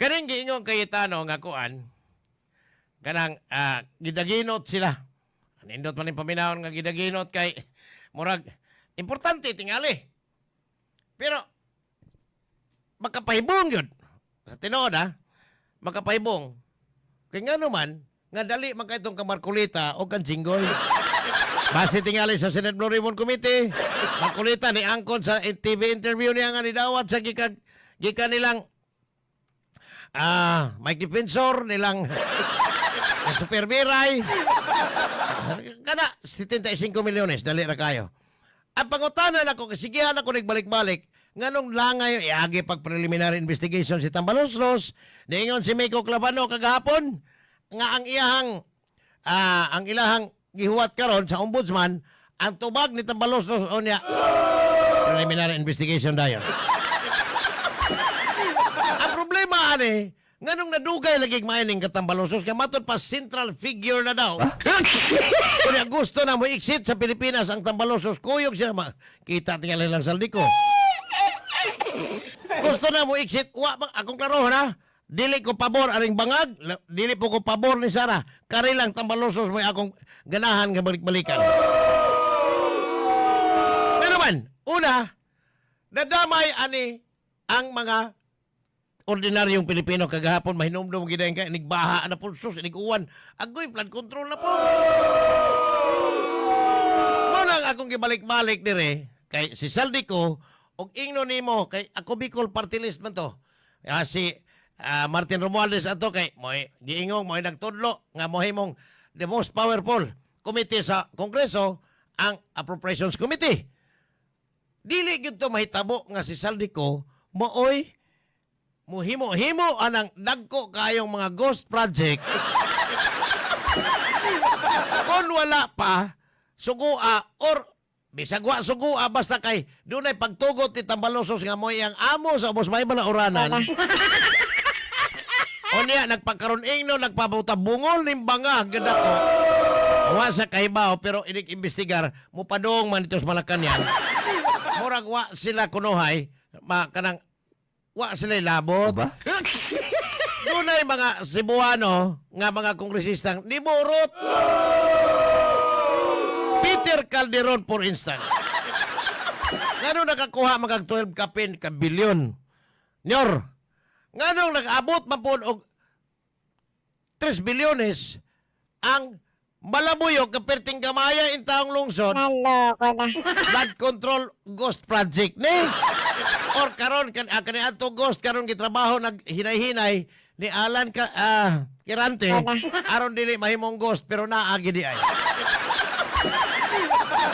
Kaning giingon Cayetano nga kuan, kanang gidaginot sila. Nindot man yung paminawon nga gidaginot kay murag importante tingali. Pero makapahibong yun. Sa tinuod ha, makapahibong. Kay nga naman, nga dali man kay itong kamarkulita o kan Jinggoy. Base tingali sa Senate Blue Ribbon Committee, Marcoleta ni angkon sa TV interview niya nga nidawat sa gikan nilang Mike Defensor nilang Super Biray. Kana 75 milyones dali ra kayo. Ang pangutana nako kay sigihan ako nagbalik-balik nganong langay iagi pag preliminary investigation si Tambaloslos. Niingon si Mico Clavano kagahapon nga ang ilahang gihuwat karon sa ombudsman ang tubag ni Tambaloslos unya preliminary investigation dayon. Ang problema ani, nganong nadugay lagi maining katambaloslos kay matud pa central figure na daw. Kunya gusto na mo exit sa Pilipinas ang Tambaloslos, kuyog siya ma kita tingali lang Zaldy Co. Gusto na mo exit, wa bang akong klarohon ha. Dili ko pabor aning bangag, dili po ko pabor ni Sara. Kari lang Tambaloslos mo akong ganahan nga balik-balikan. Nga naman, una, nadamay ani ang mga ordinaryong Pilipino kagahapon mahinumdum gid kay inigbaha na po, sus, iniguwan, agoy, flood control na po. Mo nang akong gibalik-balik dire kay si Zaldy Co og ingno nimo kay ako Bicol party list man to. Si Martin Romualdez ato kay mo'y giingong mo'y nagtudlo nga mohimong the most powerful committee sa Kongreso ang Appropriations Committee. Dili gyud to mahitabo nga si Zaldy Co mooy muhimo-himo anang dagko kayong mga ghost project kung wala pa sugua or bisag wa sugua, basta kay dunay pagtugot ni Tambaloslos nga mo'y ang amo sa ubos may balauranan. Unya nagpagkaron ingno nagpabuta bungol ning bangag ko. Wa sa kahibaw pero inig imbestigar mo padung man dito sa Malacañang. Murag wa sila kunuhay ma kanang wa sila labot. Ba? Dunay mga Cebuano nga mga kongresistang niburot. Peter Calderon, for instance. Ngano nakakuha mga 12 kapin ka bilyon? Nyor, nganong nag-abot man po og 3 bilyones ang malabuyog kaperting gamaya in taong lungsod? Naloko na. Flood control ghost project ni or karon kan kani adto ghost karon gitrabaho nag hinay-hinay ni Alan ka Quirante aron dili mahimong ghost, pero naa gidi ay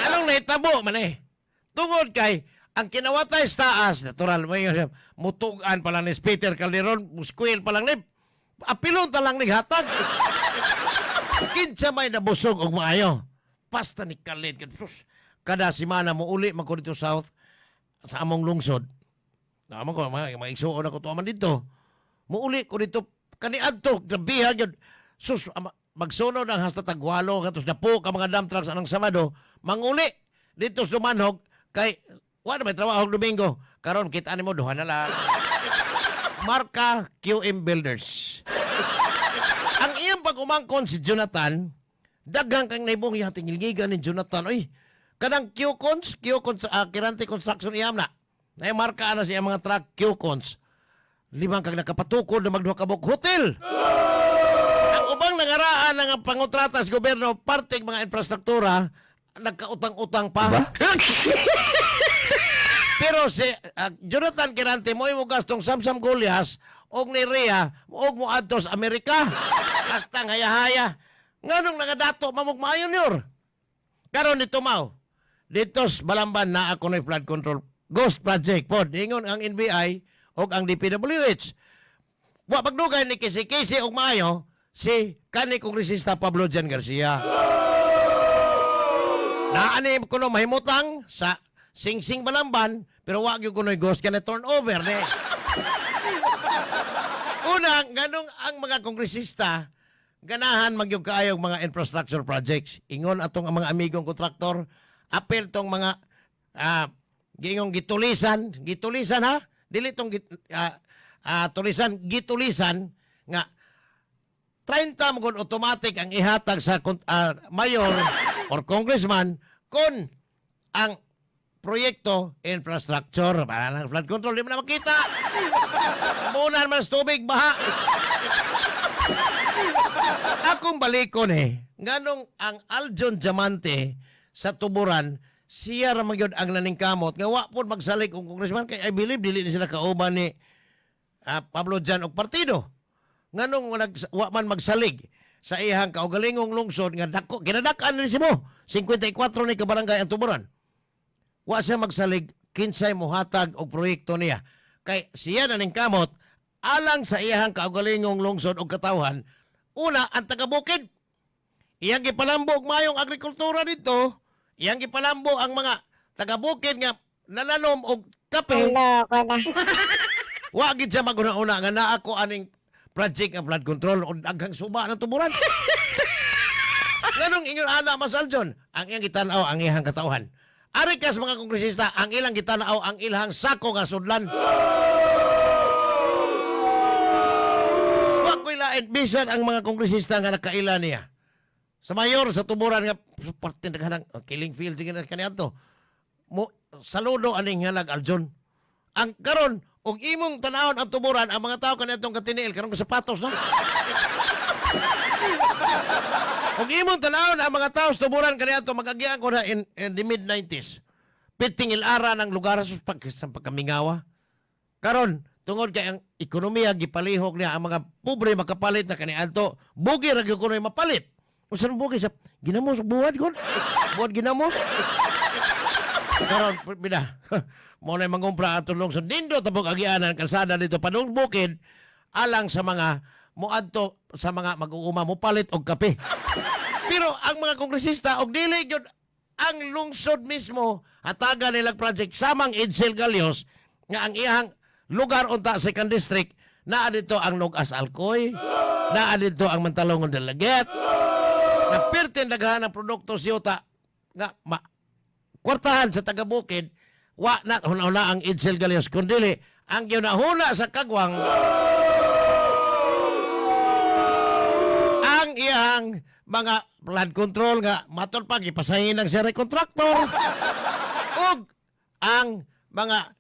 anong nahitabo man eh tungod kay ang kinawatay sa taas natural mo yun mutugan pa lang ni Peter Calderon, muskwil pa lang ni apilon ta lang ni hatag. Kinsa may nabusog og maayo pasta ni Khalid? Sus, kada semana mo uli man ko dito south sa among lungsod. Naman ko mga igsuon ako tuwa man dito. Muuli ko dito kaniadto, grabiha gyud. Sus, magsunod ang hasta tagwalo katos napo ka mga dump trucks anang Sabado, manguli dito sa Dumanhog kay wa na may trabaho og Domingo. Karon kita nimo duha na lang. Marka QM Builders. Ang iyang pag-umangkon si Jonathan, daghang kang naibong iya tingilgigan ni Jonathan. Oy, kanang Q-Cons, Q-Cons, Quirante Construction iyam na. Na marka na siya mga truck Q-Cons. Limang kag nakapatukod na magduha ka buok hotel. Ang ubang nangaraan ng pangontrata sa gobyerno, parte mga infrastruktura, nagkautang-utang pa. Ba? Pero si Jonathan Quirante mo mo gastong Samsam Golias og ni Rhea og mo adto sa Amerika. Kastang haya-haya. Nganong nagadato mamog maayo niyor? Karon dito mao. Dito sa Balamban na ako na flood control ghost project pod. Ingon ang NBI og ang DPWH. Wa pagdugay ni kisi-kisi og maayo si kani kongresista Pablo John Garcia. Naani kuno mahimutang sa Singsing Balamban pero wa gyud kuno'y ghost kana turnover ni. Una, ganong ang mga kongresista ganahan magyud kaayo og mga infrastructure projects. Ingon atong ang mga amigong kontraktor, apil tong mga giingong gitulisan, gitulisan ha, dili tong Tulisan, gitulisan nga 30 mo gud automatic ang ihatag sa mayor or congressman kung ang proyekto infrastructure para ng flood control. Di mo na makita. Munan man sa tubig, baha. Akong balikon eh, nganong ang Aljon Diamante sa Tuburan, siya ra man gyud ang naningkamot nga wa pod magsalig og congressman, kay I believe dili ni sila kauban ni Pablo Jan og partido. Nganong wa man magsalig sa iyang kaugalingong lungsod nga dako, ginadak-an ni mo 54 ni ka barangay ang Tuburan? Wa siya magsalig kinsay mohatag og proyekto niya, kay siya naningkamot alang sa iyang kaugalingong lungsod og katawhan, una ang taga-bukid. Iyang gipalambo og mayong agrikultura dito, iyang gipalambo ang mga taga-bukid nga nananom og kape. Loko na. Wa gid siya maguna-una nga naa ko aning project ang flood control o daghang suba ng Tuburan. Nganong ingon ana mas Aljon? Ang iyang gitan-aw ang iyang katawhan. Ari kas mga kongresista, ang ilang gitan-aw ang ilang sako nga sudlan. Wa ko'y lain bisan ang mga kongresista nga nakaila niya. Sa mayor sa Tuburan nga parte naghanang killing field sige na kaniadto. Mo saludo aning halag Aljon. Ang karon og imong tanawon ang Tuburan, ang mga tao kaniadtong katiniil karon sapatos na. Og imong tanawon ang mga tao sa Tuburan kaniadto, magagian ko na in the mid 90s. Piting ilara ng lugar sa pagkamingawa. Karon tungod kay ang ekonomiya gipalihok niya, ang mga pobre makapalit na kaniadto, bugi ra gyud kunoy mapalit. Unsa nang bugi sa ginamos ug buwad gud? Buwad ginamos. Karon bida. Mo na mangumpra atong lungsod, nindot tabog agianan kalsada dito padung bukid alang sa mga moadto sa mga mag-uuma mopalit og kape. Pero ang mga kongresista og dili gyud ang lungsod mismo hatagan nilang project, samang Edsel Galios nga ang iyang lugar unta second district, naa dito ang Nugas Alcoy, naa dito ang Mantalongon Dalaguete, na pirtin daghan ang produkto siyuta nga ma kwartahan sa taga-bukid. Wa na huna ang Edsel Galios, kundili ang ginahuna sa kagwang ang iyang mga flood control nga matol pa gipasahin ng sere kontraktor ug ang mga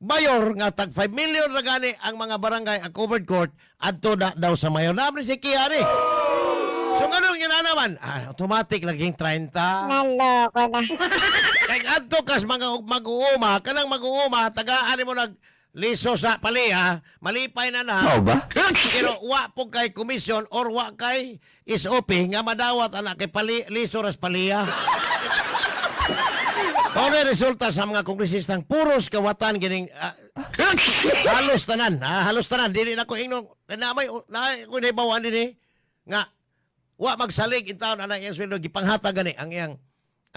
mayor nga tag 5 million na gani ang mga barangay, ang covered court adto na daw sa mayor namin si Kiari. So ganun yun na naman, automatic laging 30. Naloko na. Kay adto kas mga mag-uuma, kanang mag-uuma, tagaan mo nag liso sa paliha, malipay na na. Mao ba? Pero wa po kay commission or wa kay SOP nga madawat ana kay pali, liso ras paliha. Mao na resulta sa mga kongresistang puros kawatan gining halos tanan, ha, halos tanan dili na ko ingnon na may na ko nahibawan dinhi nga wa magsalig in taon anang iyang sweldo, gipanghatag gani ang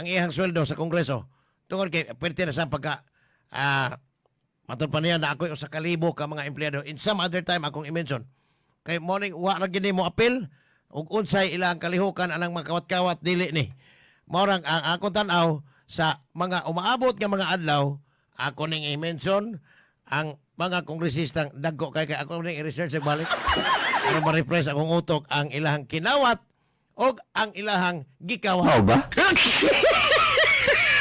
iyang sweldo sa kongreso tungod kay pwede na sa pagka matod pa niya na ako'y 1,000 ka mga empleyado. In some other time akong i-mention kay morning wa ra gini mo apil ug unsay ilang kalihukan anang mga kawat-kawat dili ni mao rang ang akong tan-aw sa mga umaabot nga mga adlaw. Ako ning i-mention ang mga kongresistang dagko kay kay ako ning i-research sa balik para ma-refresh akong utok ang ilahang kinawat og ang ilahang gikawat. Mao ba?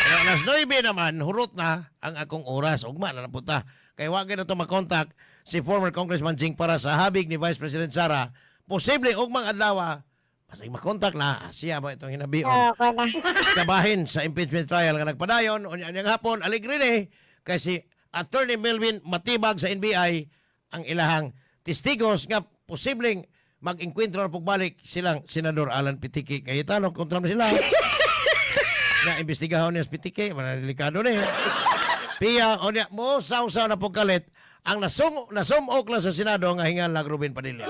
Pero alas 9 naman, hurot na ang akong oras. Ugma na napunta. Kay wa na to makontak si former Congressman Jing para sa habig ni Vice President Sara. Posible ugmang adlaw, masig makontak na siya ba itong hinabion. Loko na. Kabahin sa impeachment trial nga nagpadayon unya niyang hapon, aligre ni kay si Attorney Melvin Matibag sa NBI ang ilahang testigos nga posibleng mag-enkwentro na pagbalik silang Senador Alan Pitiki Cayetano kontra mo sila na imbestigahon niya sa Pitiki, manalilikado ni Pia unya mo saw-saw na pagkalit ang nasumok lang sa Senado nga hingal na Ruben Padilla.